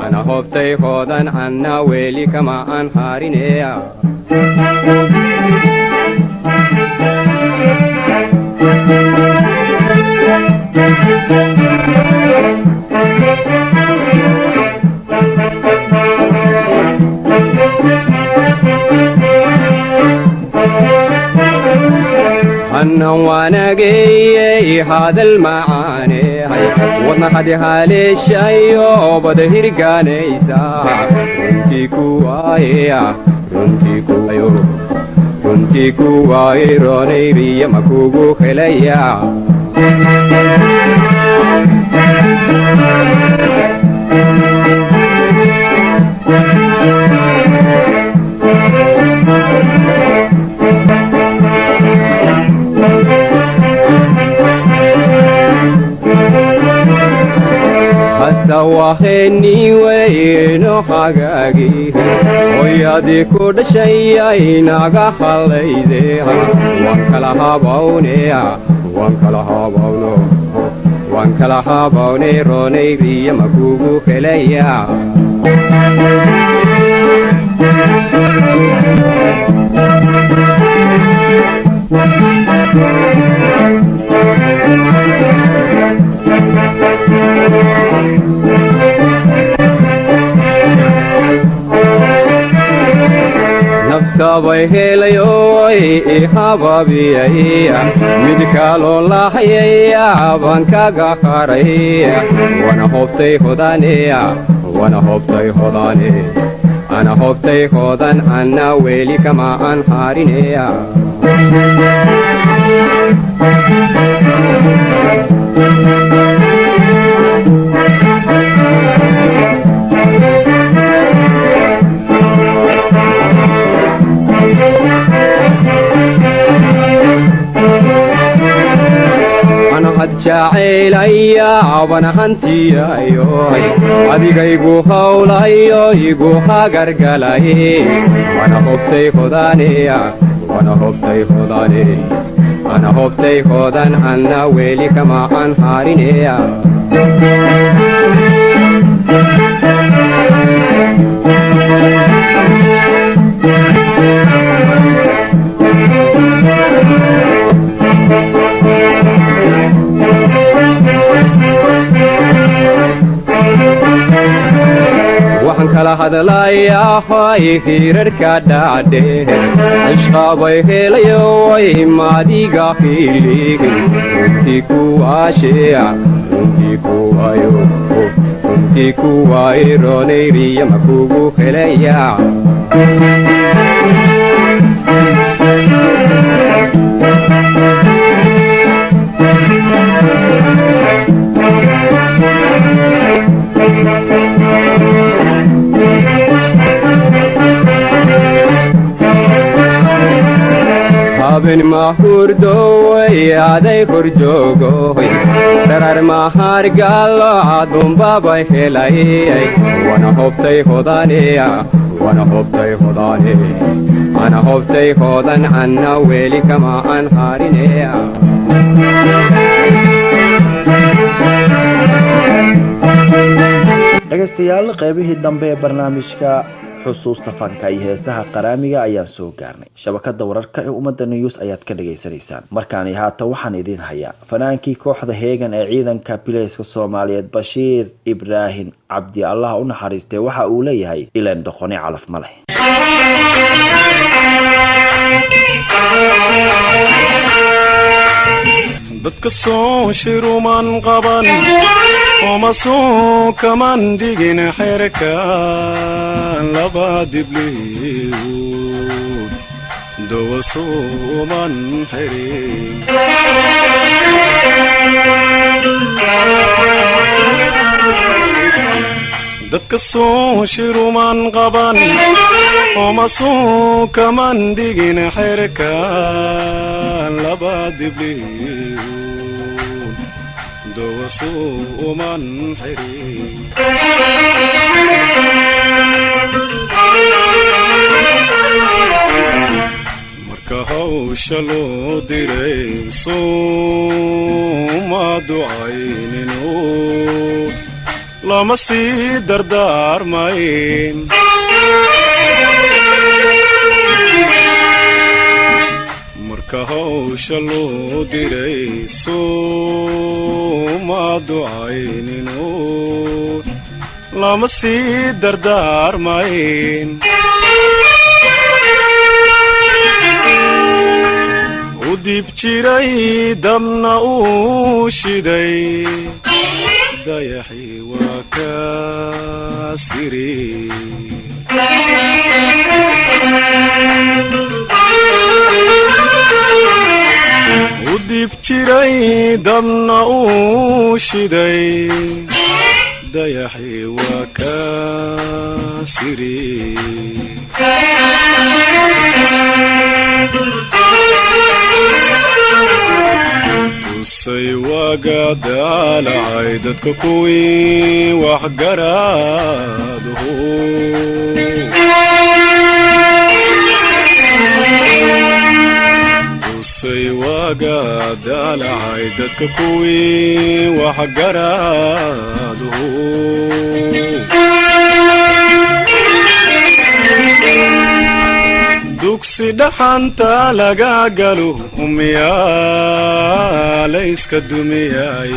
ana hobtay hodan, anna weli kama aan harineya. Hannan waanageeyey hadal macaanehay, wadna hadi haleeshayo bada hirgaanaysa, runtii kuwaayeya, runtii kuwayo, runtii kuwaaye, roonayriya makugu helaya. Hasawaheniweyno hagaagi, hoyadii ku dhashayay naga hallayde, waan kala habawneya, waan kala habawno, waan kala habawne, roonayriya makugu helaya. Nafsabay helayoy ihababiyay, mid kaloo lahayaya baan kaga haray, wana hobtay hodaneya, wana hobtay hodane, ana hobtay hodan, anna weli kama aan harineya. Anahad jacaylaya wana hantiyayo, adigaygu hawlayo igu hagargalay, wana hobtay hodaneya, wana hobtay hodane, ana hobtay hodan, anna weli kama aan harineya. Waxaan kala hadlayaa hoy hirarhka dhaadhe, cishqabay helayoy maadiga hiligin, runtii kuwaasheya, runtii kuwayo, runtii kuwaaye, roonayriya makugu helaya. Habin mahurdoy aday kor joogoy, dharar mahargalo adumbabay helay, wana hobtay hodaneya, wana hobtay hodane, ana hobtay hodan, anna weli kama aan harineya. Dhegaystayaal, qeybihii dambe ee barnaamijka Xusuusta Fanka iyo Heesaha Qaraamiga ayaan soo gaarnay. Shabakada wararka ee Ummadda News ayaad ka dhagaysanaysaan. Markaani haatan waxaan idiin hayaa fanaankii kooxda Heegan ee ciidanka bilayska Soomaaliyeed, Bashiir Ibraahim Cabdi, Allah u naxariistay. Waxa uu leeyahay ilan doqoni calaf ma leh. Dadka soo shiruman qaban, oma soo kaman digin xerkan laba dibliun dawa suuman xirin. Dadka soo shiruman qaban, oma soo kaman digin xerkan laba dibliun dawa suuman xirin. Marka hawsha loo diray suuma ducayninu, lama sii dardaarmayn. Marka hawsha loo diray suuma ducayninu, lama sii dardaarmayn. U dib jiray dabna uu shiday, dayaxi waa ka siri. U dib jiray dabna uu shiday, dayaxi waa ka siri. Tusay waaga daalacay dadka kuwii wax garaadhu. Tusay waaga daalacay dadka kuwii wax garaadhu. Dugsi dhaxanta laga galo, miyaa layska dumiyay?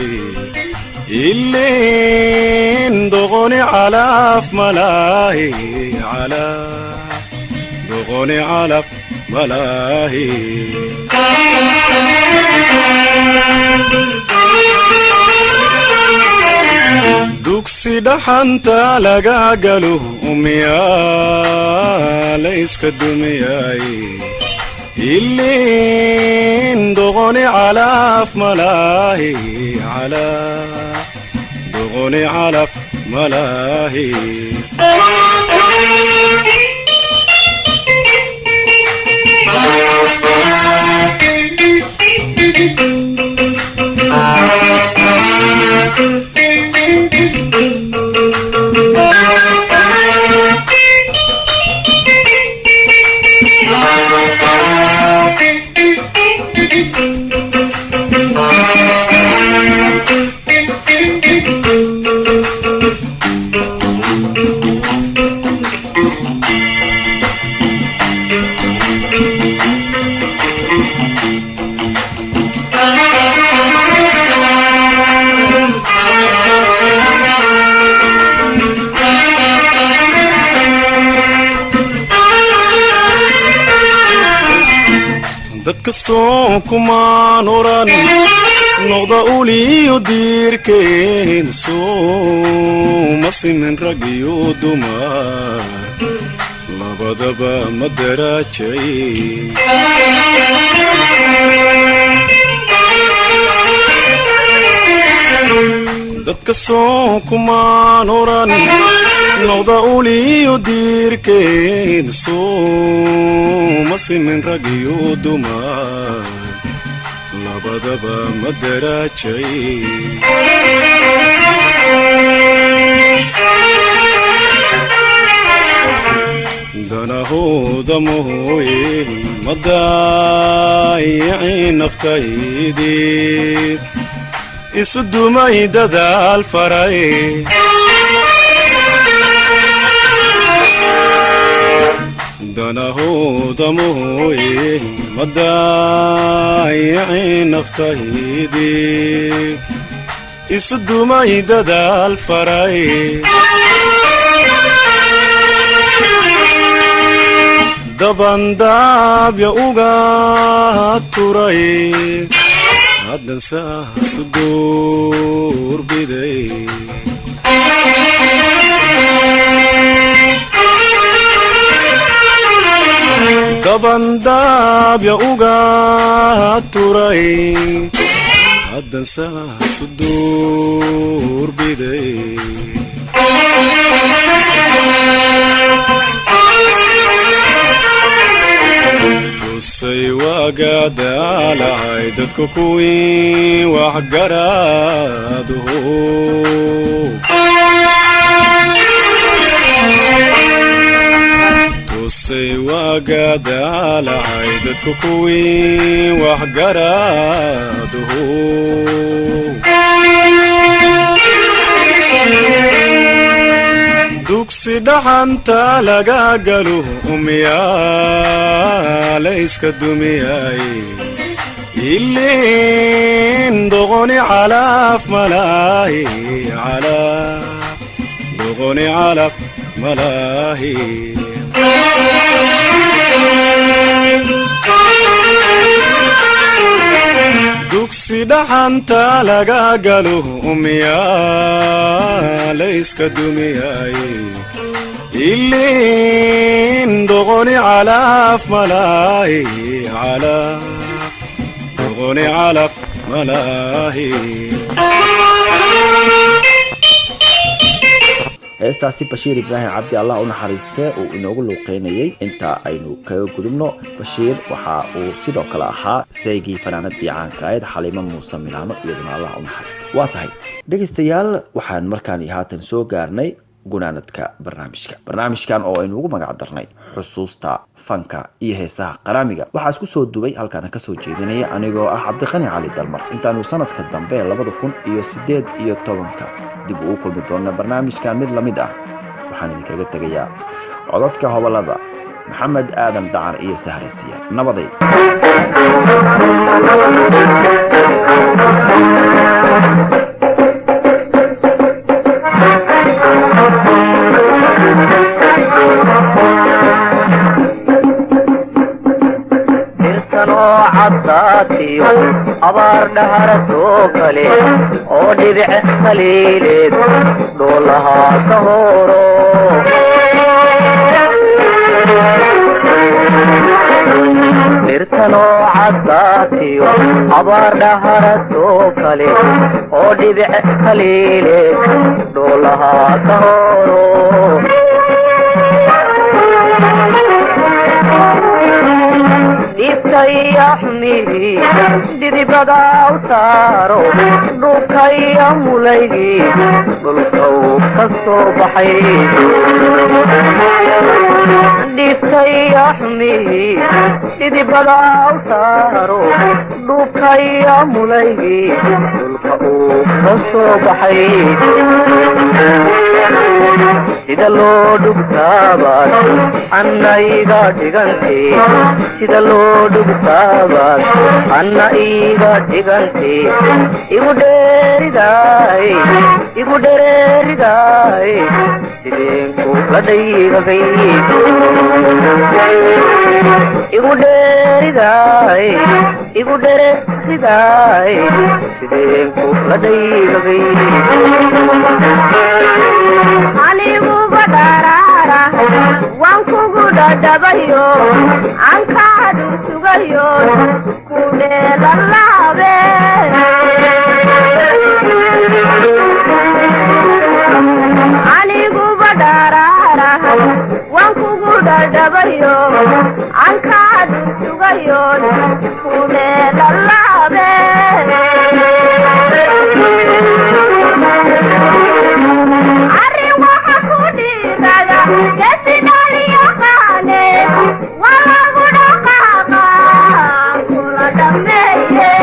Ilin doqoni calaf malaahi, doqoni calaf malaahi. Dugsi dhaxanta laga galo, miyaa layska dumiyay? Ilin doqoni calaf malaahi, doqoni calaf malaahi. Dadka soo kumaan oran noqda uliyo diirkeen, sooma simin rag iyo dumar, labadaba ma darajayn. Dadka soo kumaan oran noqda uliyo diirkeen, sooma simin rag iyo dumar, labadaba ma darajayn. Danahooda mooye ma daayicin naftaydii, isu dumay dadaal faray. Danahooda mooye ma daayicin naftaydii, isu dumay dadaal faray. Dabandaabya uga turay. Haddan saasu duurbiday. Dabandaabya uga turay, haddan saasu duurbiday. Tusay waagaadaalahay dadku kuwii waxgaraaduhu. Tusay waagaadaalahay dadku kuwii waxgaraaduhu. Dugsi dhaxanta laga galo, umyaa layska dumiyay, ilin doqoni calaf malaahi, calaf doqoni calaf malaahi. Dugsi dhaxanta laga galo, umyaa layska dumiyay, ilin doqoni calaf malaahi, calaf doqoni calaf malaahi. Heestaasi Bashiir Ibraahim Cabdi, Allah u naxariistee, uu inoogu luuqeynayay inta aynu kaga gudubno. Bashiir waxa uu sidoo kale ahaa seygii fanaanadii caanka ahayd Xaliimo Muuse Milaano, iyaduna Allah u naxariista. Waa tahay dhegaystayaal, waxaan markaan iyo haatan soo gaarnay gunaanadka barnaamijka, barnaamijkan oo aynu ugu magac darnay Xusuusta Fanka iyo Heesaha Qaraamiga. Waxaa isku soo duway halkaana kasoo jeedinaya anigoo ah Cabdiqani Cali Dalmar. Intaanu sanadka dambe 2018-ka dib ugu kulmi doona barnaamijkan mid lamid ah, waxaan idinkaga tegayaa codadka hobolada Maxamed Aadan Dacar iyo Sahra Siyaad. Nabaday. Dhirtanoo caddaatiyo abaar dhaharatoo kale oo dhibic khaliileed dhoolahaa ka horo. Dhirtanoo caddaatiyo abaar dhaharatoo kale oo dhibic khaliileed dhoolahaa ka horo. Dhibtaya xumihii dhidibada u saaro, dhulkaya mulaygii dhulkaw ka soo baxay. Dhibtaya xumihii dhidibada u saaro, dhulkaya mulaygii dhulka uu ka soo baxay. Sida loo dhugtaabaad anna iga dhigante, sida loo dhugtaabaad anna iga dhigante, igu dheeridaay, igu dhereeridaay, sideen kula dhaygagay, igu dheeridaay, igu dhereeridaay, sideen kula dhaygagay. Aniguba dharaara waan kugu dhadhabayo, ankaadhu sugayo ku dheelalaabe. Aniguba dharaara waan kugu dhadhabayo, ankaadhu sugayo ku dheelalaabe. Arrin waxa ku dhiirada gesidhaliyaqaane, waa lagu dhaqaaqa kula dhameeye.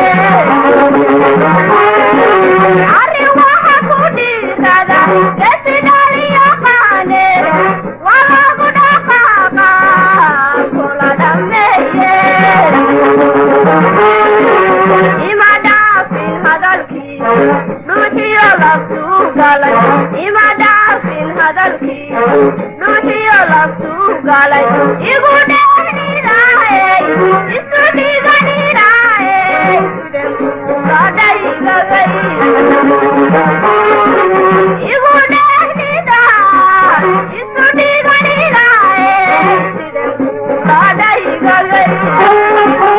Arrin waxa ku dhiirada gesidhaliyaqaane, waa lagu dhaqaaqa kula dhameeye. Ima dhaafin hadalkii dhuuxiyo laftuu galay, ima dhaafin hadalkii dhuuxiyo laftuu galay, igu dhehnidaaye, isu dhiganidaaye. kula dhaygagay? Igu dhehnida isu dhiganidaaye sideen kula dhaygagay?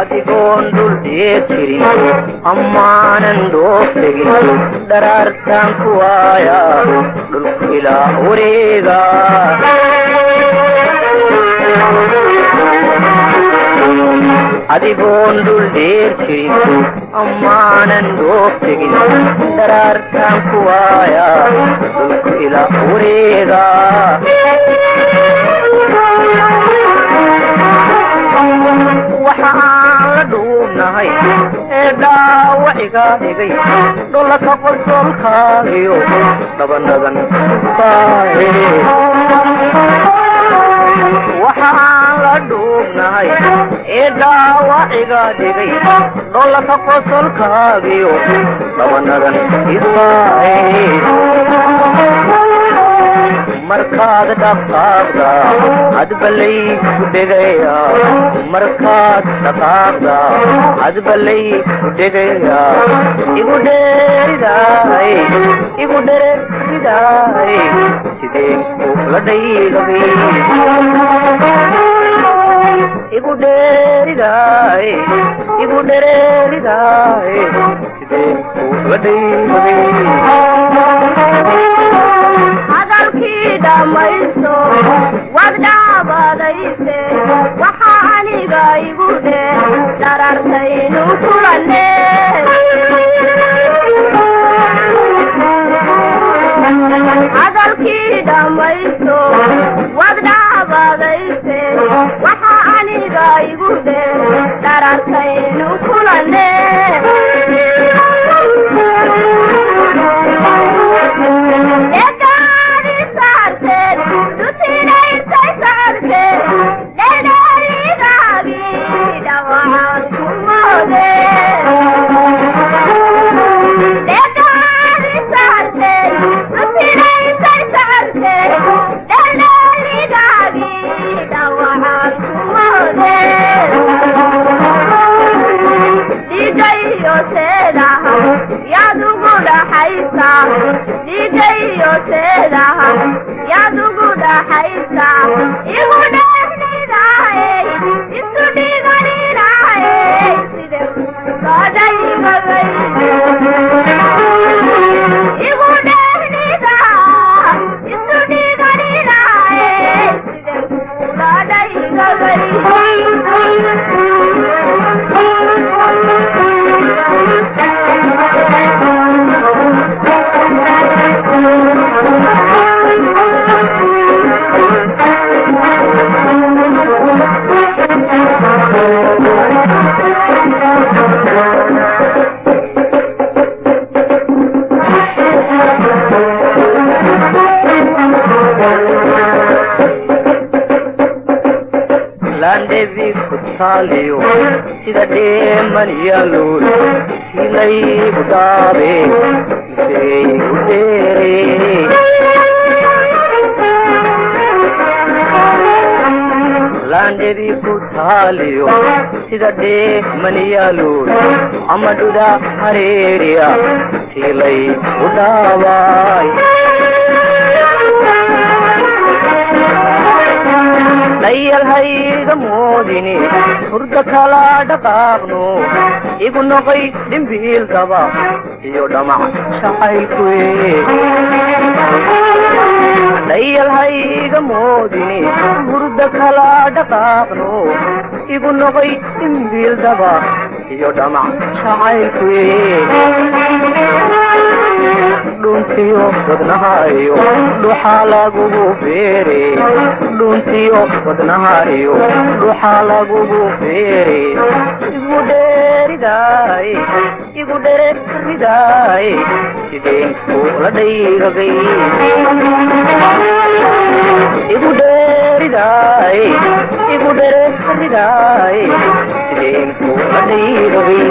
Adigoon dhul dheer jirin ammaanan dhoof tegin, dharaartaan ku waaya dhulku ilaa wareega. Adigoon dhul dheer jirin ammaanan dhoof tegin, dharaartaan ku waaya dhulku ilaa wareega. Waxa aan la dhuubnahay ee dhaawac iga dhigay dholaka qosolkaagiyo dhabanadan baahe. Waxa aan la dhuubnahay ee dhaawac iga dhigay dholaka qosolkaagiyo dhabanadan isbaahe. Markaad dhaqaaqda hadbalay ku dhegaya, markaad dhaqaaqda hadbalay ku dhegaya. Igu dheeridaay, igu dheeridaay, sideen kula dhaygabay? Igu dheeridaay, igu dhereeridaay, sideen kula dhaygabay? Hadalkii dhammayso waad dhaabadayse, waxaa aniga igu dheh dharartaynu kulanne. Hadalkii dhammayso waad dhaabadayse, waxaa aniga igu dheh dharartaynu kulanne. Egaadi saarteen dutinaysay socodkeen dhedheerigaagii dhawaan ku moode. Egaadi saarteen dutinaysay socodkeen dhedheerigaagii dhawaan ku moode. Dhiigayo seedaha yaad ugu dhaxaysaa, dhiigayo seedaha yaad ugu dhaxaysaa. Igu dhehnidaaye isu dhiganidaaye sideen kula dhaygagay? Igu dhehnidaa isu dhiganidaaye sideen kula dhaygagay? Laandhebi ku taaliyo sida dheemanyaluul silaygu dhaabe miseygu dheere. Laandhebi ku taaliyo sida dheemanyaluul ama dhuda hareeriya silaygu dhaabaay. Dhayal hayga moodini hurda kala dhaqaaqno, igu noqoy dhimbiil daba iyo dhamac jacaylkuwe. Dhayal hayga moodini hurda kala dhaqaaqno, igu noqoy dhimbiil daba iyo dhamac jacaylkuwe. Dhuntiyo wadnaha iyo dhuxa lagugu beere, dhuntiyo wadnaha iyo dhuxa lagugu beere. Igu dheer Dheeridaay, igu dheeridaay, sideen kula dhaygagay. Igu dheeridaay, igu dheeridaay, sideen kula dhaygagay.